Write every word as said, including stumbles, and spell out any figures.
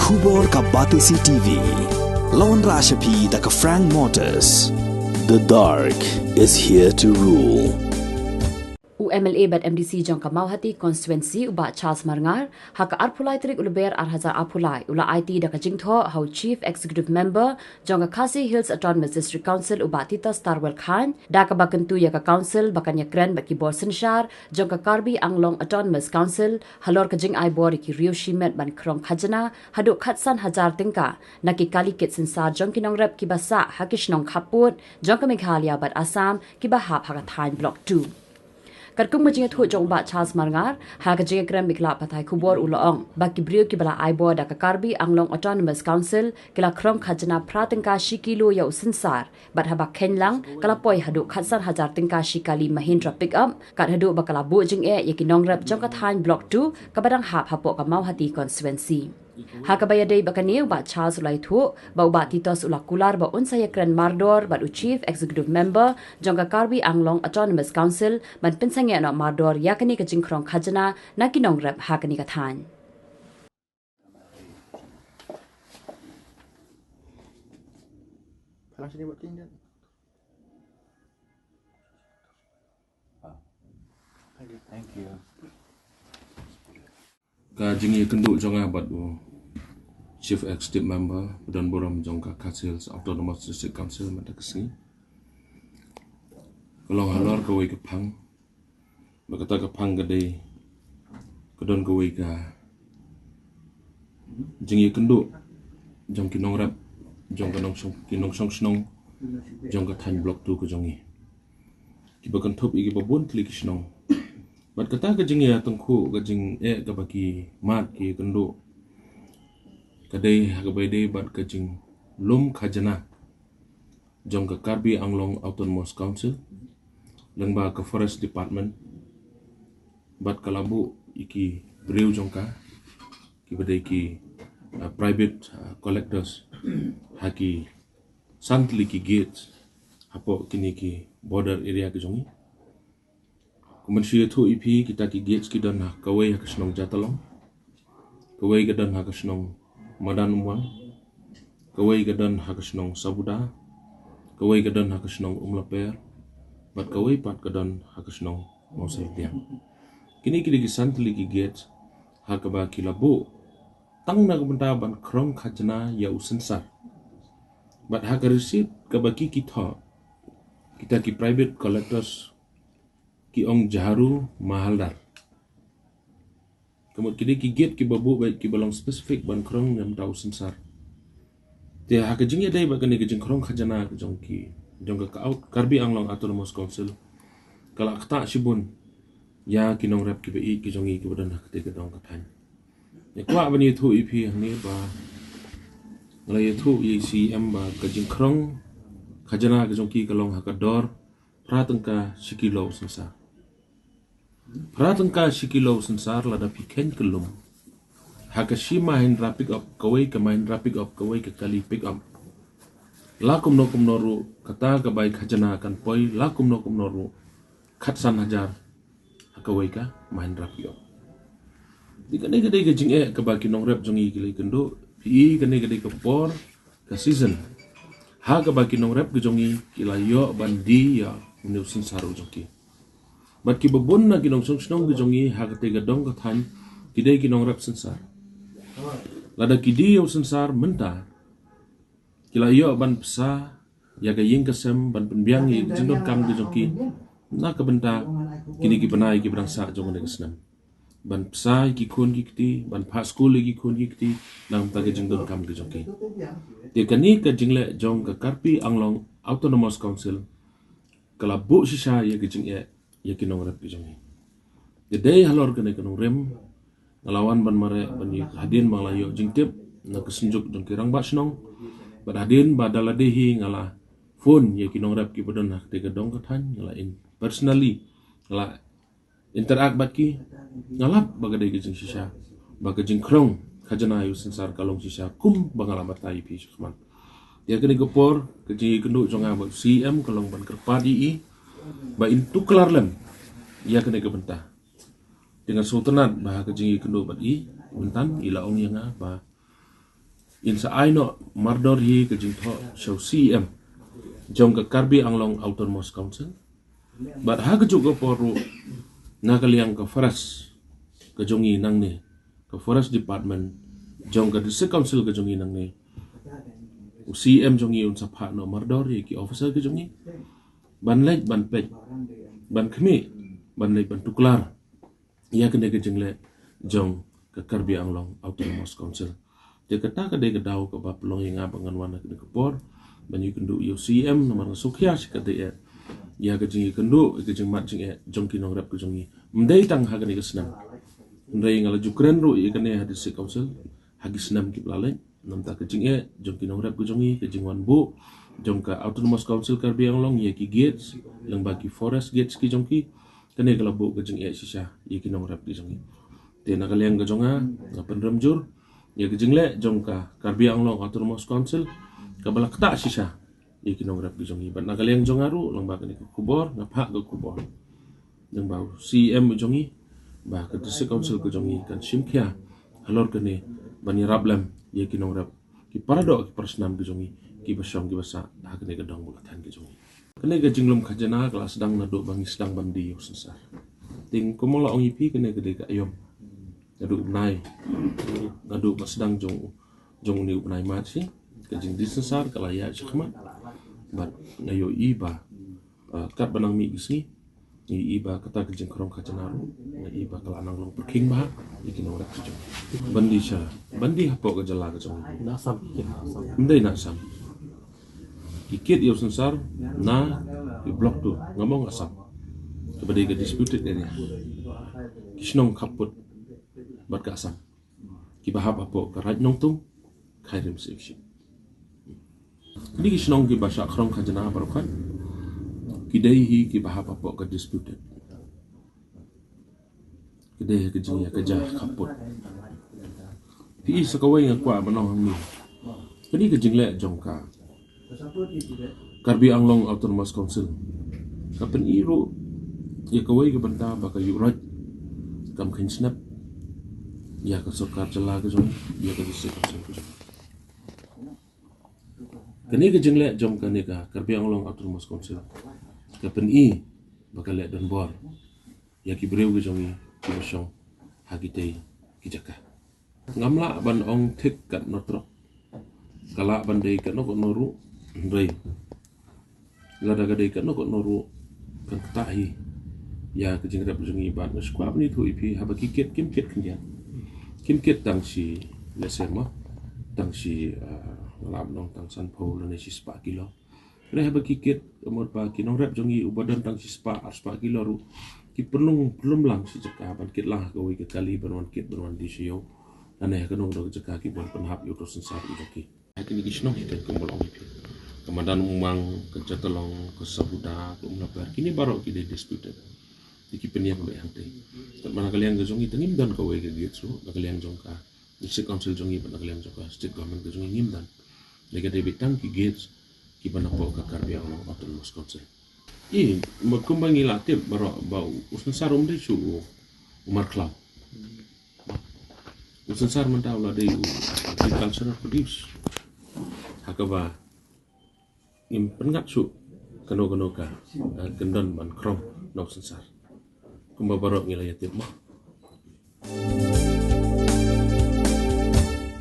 Khubor ka Batesi T V. Lawan Rashapi da ka Frank Motors. The dark is here to rule. U M L A bad M D C jong ka Mawhati constituency u Bah Charles Marngar, ha ka arphew lai tarik u Lber ar hajar arphew lai, u la aiti da ka jingthoh ha u Chief Executive Member jong ka Khasi Hills Autonomous District Council u Bah Titos Tarwel Chyne, da kaba kyntu ïa ka council ba kan ïakren bad ki bor synshar jong ka Karbi Anglong Autonomous Council halor ka jingai bor ïa ki riew shimet ban krong khajna haduh khatsan hajar tyngka na ki kali kit synsar jong ki nongrep kiba sah ha ki shnong khappud jong ka Meghalaya bad Assam kiba hap ha ka thaiñ Block two. Katkum ka jingïathuh jong u Bah Charles Marngar ha ka jingïakren bad ki lad pathai khubor, u la ong ba ki briew kiba la ai bor da ka Karbi Anglong Autonomous Council ki la krong khajna phra tyngka shi kilo ïa u synsar, bad haba kheiñ lang ka la poi haduh khatsan hajar tyngka shi kali Mahindra pickup, kat haduh ba ka la buh jingeh ïa ki nongrep jong ka thaiñ Block two kaba dang hap hapoh ka Mawhati constituency. Ha kaba ïadei bad kane, u Bah Charles u la ïathuh ba u Bah Titos u la kular ba un sa ïakren mardor bad u Chief Executive Member jong ka Karbi Anglong Autonomous Council ban pynsangeh noh mardor ïa kane ka jingkrong khajna na ki nongrep ha kane ka thaiñ. Thank you. Ka jingïakynduh jong nga bad u Chief Executive Member ba don burom jong ka Khasi Hills Autonomous District Council mynta ka sngi ka long halor kawei ka phang. Ba kata ka phang ka dei, ka don kawei ka jingïakynduh jong ki nongrep jong ka nongshong, ki nongshong shnong jong ka thaiñ Block two ka jong ngi, kiba kynthup ïa kiba bun tylli ki shnong. Bad kata ka jingïatyngkhuh, ka jingeh kaba ki mad ki ïakynduh, ka dei ha kaba ïadei bad ka jinglum khajna jong ka Karbi Anglong Autonomous Council lyngba ka Forest Department. Bad ka la buh ïa ki briew jong ka, kiba dei ki, uh, private, uh, collectors, ha ki san tylli ki gate hapoh kine ki border area ki jong ngi. Kumba shu ïathuh ïa phi, kita ki gate ki don ha kawei ha ka shnong Jatalong, kawei ka don ha ka shnong Madan Umwang, kawei ka don ha ka shnong Sabuda, kawei ka don ha ka shnong Umlaper, bad kawei pat ka don ha ka shnong Mawsaidiang. Kine ki dei ki san tylli ki gate ha kaba ki la buh tang na ka bynta ban krong khajna ïa u synsar. Bad ha ka receipt kaba ki ki thoh, kita ki private collectors ki ong Jaharu Mahaldar. Ka mut ki dei ki gate kiba buh beit kiba long specific ban krong na bynta u synsar. Te ha ka jingïadei bad kane ka jingkrong khajna ka jong ki, jong ka, ka Karbi Anglong Autonomous Council, ka la ktah shibun ïa ki nongrep kiba ïeit ki jong ngi kiba don ha kata ka dong ka thaiñ. Nga kwah ban ïathuh ïa phi hangne ba nga la ïathuh ïa i C E M ba ka jingkrong khajna ka jong ki ka long ha ka dor phra tyngka shi kilo u synsar. Phra tyngka shi kilo u synsar lada phi kheiñ kyllum ha ka shi Mahindra pickup, kawei ka Mahindra pickup, kawei ka kali pickup. La kumno kumno ruh kata ka bai khajna kan poi la kumno kumno ruh khatsan hajar ha kawei ka Mahindra pickup. Te kane ka dei ka jingeh kaba ki nongrep jong ngi ki la ïakynduh. Phi i, kane ka dei ka por, ka season ha kaba ki nongrep ka jong ngi ki la ïoh ban die ïa une u synsar u jong ki. Bad kiba bun na ki nongshong shnong ki jong ngi ha kata ka dong ka thaiñ ki dei ki nongrep synsar. Lada ki die ïa u synsar mynta, ki la ïoh ban bsa ïa ka ïing ka sem, ban pynbiang ïa ka jingdonkam ka jong ki na ka bynta kine ki bnai kiba dang sah jong kane ka snem, ban bsa ïa ki khun ki kti, ban phah skul ïa ki khun ki kti na ka bynta ka jingdonkam ka jong ki. Te kane ka jingleh jong ka Karbi Anglong Autonomous Council ka la buh shisha ïa ka jingeh ïa ki nongrep ki jong ngi. Ka dei halor kane ka nongrim nga la wan ban mareh ban ïa, hadien ba nga la ïoh jingtip na ka synjuk jong ki rangbah shnong, bad hadien ba da lade hi nga la phone ïa ki nongrep kiba don ha kata ka dong ka thaiñ, nga la in personally, nga la interact bad ki, nga lap ba ka dei ka jingshisha ba ka jingkrong khajna ïa u synsar ka long shisha kumba nga la batai ïa phi shakhmat. Ïa kane ka por ka jingïakynduh jong nga bad u C E M ka long ban kyrpad ïa i ba in tuklar lem ïa kane ka bynta. Te nga sngewtynnat ba ha ka jingïakynduh bad i myntan i la ong ïa nga ba Ngin sa ai noh mardor ïa ka jingthoh sha u C E M jong ka Karbi Anglong Autonomous Council. Bad ha kajuh ka por ruh, na ka liang ka forest ka jong ngi nangne, ka forest department jong ka district council ka jong ngi nangne, u C E M jong ngi un sa phah noh mardor ïa ki officer ka jong ngi ban leit ban peit, ban khmih, ban leit ban tuklar ïa kane ka jingleh jong ka Karbi Anglong Autonomous Council. Te kata ka dei ka daw kaba pynlong ïa nga ba ngan wan ha kane ka por ban ïakynduh ïa u C E M, namar nga sngewkhia shikatdei eh ïa ka jingïakynduh, ïa ka jingmad jingeh jong ki nongrep ka jong ngi. Ym dei tang ha kane ka snem, hynrei nga la ju kren ruh ïa kane ha district council ha ki snem kiba la leit. Namar ka jingeh jong ki nongrep ka jong ngi, ka jingwan buh jong ka Autonomous Council Karbi Anglong ïa ki gates, lyngba ki forest gates ki jong ki, kane ka la buh ka jingeh shisha ïa ki nongrep ki jong ngi. Te na ka liang ka jong nga, nga pynrem jur ïa ka jingleh jong ka Karbi Anglong Autonomous Council kaba la ktah shisha ïa ki nongrep ki jong ngi. Bad na ka liang jong nga ruh, lyngba kane ka khubor, nga phah ka khubor lyngba u C E M jong ngi ba ka district council ka jong ngi kan shim khia halor kane ban ïarap lem ïa ki nongrep, ki paradoh, ki parasnam ki jong ngi, kiba shong kiba sah ha kane ka dong ba ka thaiñ ka jong ngi. Kane ka jinglum khajna ka la sdang naduh ba ngi sdang ban die ïa u synsar. Te kumba la ong ïa phi, kane ka dei ka aïom naduh u bnai, naduh ba sdang jong, jong une u bnai March hi, ka jingdie synsar ka la ïaid shakhmat. Bad nga ïohi ba, ah, katba nang mih ki sngi, nga ïohi ba kata ka jingkhrong khajna ruh, nga ïohi ba ka la nang long pyrkhing bha ïa ki nongrep ki jong ngi. Ban die sha, ban die hapoh ka jylla ka jong ngi, na Assam, na Assam. Ym dei na Assam. Ki kit ïa u synsar na ki block tu, nga mong Assam, kaba dei ka disputed area, ki shnong khappud bad ka Assam, kiba hap hapoh ka Raid Nongtung, Khyrim Section. Kine ki shnong kiba shah khrong khajna baroh khat, ki dei hi kiba hap hapoh ka disputed. Ki dei ha ka jingïakajia khappud. Phi i, sa kawei nga kwah ban ong hangne, kane ka jingleh jong ka Karbi Anglong Autonomous Council ka pyni ruh ïa kawei ka bynta ba ka ïuh roit kam kheiñ snep ïa ka sorkar jylla ka jong, ïa ka district council ka jong. Kane ka jingleh jong kane ka Karbi Anglong Autonomous Council ka pyni ba ka leh donbor ïa ki briew ki jong ngi kiba shong ha kitei ki jaka. Ngam lah ban ong thik katno trok, ka lah ban dei katno katno ruh, hynrei lada ka dei katno katno ruh, kan ktah hi ïa ka jingrep jong ngi. Bad nga sngewkwah ban ïathuh ïa phi, haba ki kit, kim kit khyndiat, kim kit tang shi lehse mo, tang shi, ah, nga lah ban ong tang sanphew lane shi spah kilo. Hynrei haba ki kit, ka mut ba ki nongrep jong ngi uba don tang shi spah ar spah kilo ruh, ki pynlong pynlong lang shi jaka ban kit lang ha kawei ka kali ban wan kit ban wan die sha ïew, lane ha kano kano ka jaka ki ban pynhap ïa uto u synsar u jong ki. Ha kine ki shnong hi, kumba la ong ïa phi, ka Madan Umang, ka Jatalong, ka Sabuda, ka Umlaper, kine baroh ki dei disputed. Te ki pynïap beit hangtei. Katba na ka liang ka jong ngi te ngim don kawei ka gate ruh, na ka liang jong ka District Council jong ngi bad na ka liang jong ka State Government ka jong ngi ngim don. Dei ka dei beit tang ki gates kiba napoh ka Karbi Anglong Autonomous Council. I, ma kumba ngi la tip baroh ba u, u synsar um dei shuh u, u markhlaw. U synsar mynta u la dei u agricultural produce. Ha kaba ngim pynngat shuh kano kano ka, eh, kyndon ban khrong na u synsar. Kumba baroh ngi la ïa tip mo.